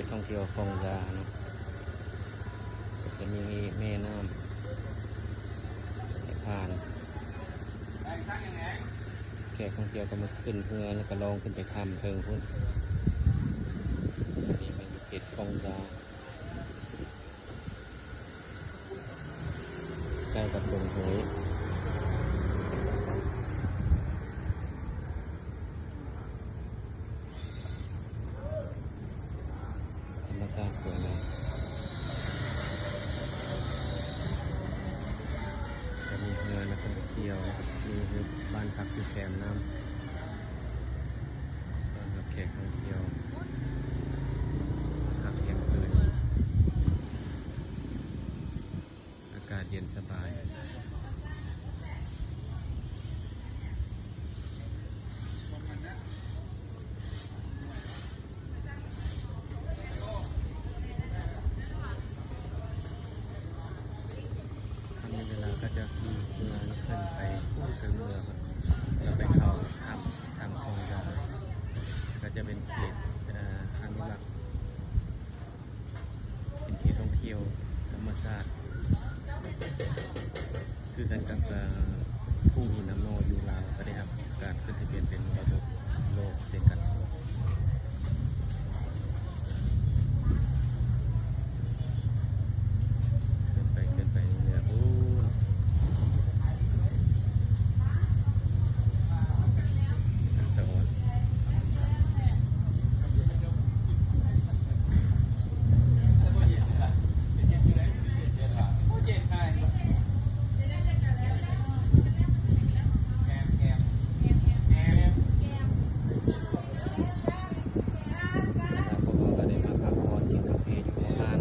ດທ່ອງທ່ຽວຂອງຢາເນາະ ກໍຈະມີແມ່ນ້ຳໃຫ້ຜ່ານ ແຂກທ່ອງທ່ຽວກໍມາຂຶ້ນເຮືອ ແລ້ວກໍລ່ອງຂຶ້ນໄປຖ້ຳເທິງພຸ້ນ. ອັນນີ້ແມ່ນເຂດຂອງຢາ ໃກ້ກັບດົງຫ້ວຍ ທຳມະຊາດສວຍງາມ. ກໍມີເຮືອນັກທ່ອງທ່ຽວ ມີເຮືອບ້ານພັກຢູ່ແຄມນ້ຳ ຕ້ອນຮັບແຂກທ່ອງທ່ຽວ ພັກທ່ຽງຄືນ. ອາກາດເຢັນສະບາຍ. ຖ້າມີເວລາກໍຈະຂີ່ເຮືອຂຶ້ນໄປເທິງເໜືອ ແລ້ວໄປເຂົ້າຖ້ຳ ຖ້ຳຂອງຢາ ກໍຈະເປັນເຂດ ເອີ ອະນຸລັກ ເປັນເຂດທ່ອງທ່ຽວທຳມະຊາດ ຄືກັນກັບ ເອີ ທຸ່ງຫີນນ້ຳໜໍ່ຢູ່ລາວ ກໍໄດ້ຮັບການຂຶ້ນທະບຽນເປັນມໍລະດົກໂລກເຊັ່ນກັນ. ຂຶ້ນໄປ ຂຶ້ນໄປເລື້ອຍໆ ພຸ້ນ. ສະອອນ ພວກເຮົາກໍໄດ້ມາພັກຜ່ອນກິນກາເຟຢູ່ຮ້ານ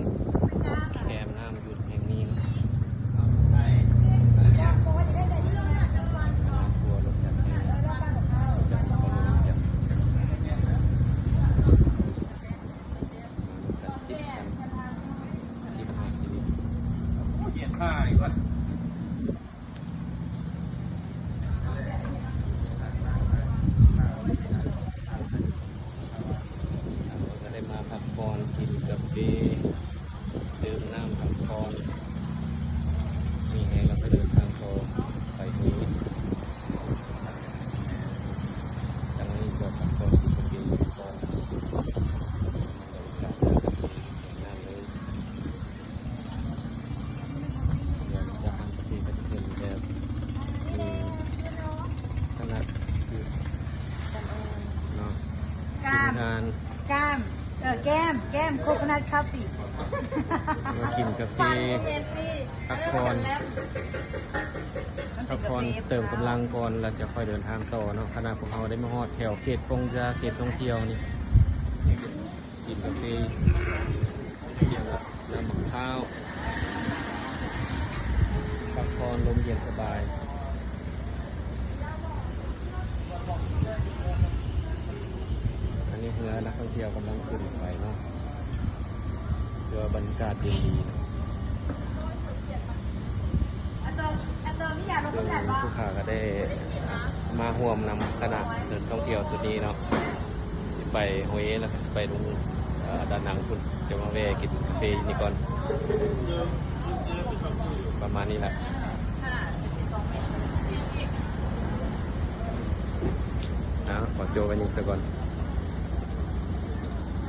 ແຄມນ້ຳ ແຫ່ງນີ້ເນາະ ຄອບຄົວລົດຈັກແຫ່ ມານຳກັນສິບຄັນ ສິບຫ້າຊີວິດ. ໂອ້ ເຢັນຫຼາຍວ່າ ກໍໄດ້ມາພັກຜ່ອນ ກິນກາເຟ ດື່ມນ້ຳ ພັກຜ່ອນ ມີແຮງແລ້ວກໍເດີນທາງຕໍ່ໄປເຮືອນ. ທາງນີ້ກໍພັກຜ່ອນ ກິນກາເຟ ພັກຜ່ອນ ບັນຍາກາດ ຈາກທາງປະເທດກໍຈະເປັນແບບ ເອີ ຂະໜາດເນາະ ກາມ ກາມ ເອີ ແກ້ມ ແກ້ມ ໂຄໂຄນັດຄອບຟີ ມາກິນກາເຟ ພັກຜ່ອນ ພັກຜ່ອນເຕີມກຳລັງກ່ອນ ແລ້ວຈະຄ່ອຍເດີນທາງຕໍ່ເນາະ. ຂະນະພວກເຮົາໄດ້ມາຮອດແຖວເຂດປົງຢາ ເຂດທ່ອງທ່ຽວນີ້ ກິນກາເຟ ທ່ຽງ ນ້ຳໝາກພ້າວ ພັກຜ່ອນ ລົມເຢັນສະບາຍ. ອັນນີ້ເຮືອນັກທ່ອງທ່ຽວກຳລັງຂຶ້ນໄປເນາະ ເພື່ອບັນຍາກາດເຢັນດີເນາະ. ເຊິ່ງຜູ້ຂ້າກໍໄດ້ມາຮ່ວມນຳຄະນະນັກທ່ອງທ່ຽວຊຸດນີ້ເນາະ ຊິໄປໂຮເອ ແລ້ວກໍຊິໄປລົງ ເອີ ດານັງພຸ້ນ ຈະມາແວ່ກິນກາເຟຢູ່ນີ້ກ່ອນ ປະມານນີ້ລະ. ເອົາ ຂໍໂຈໄວ້ນີ້ສາກ່ອນ.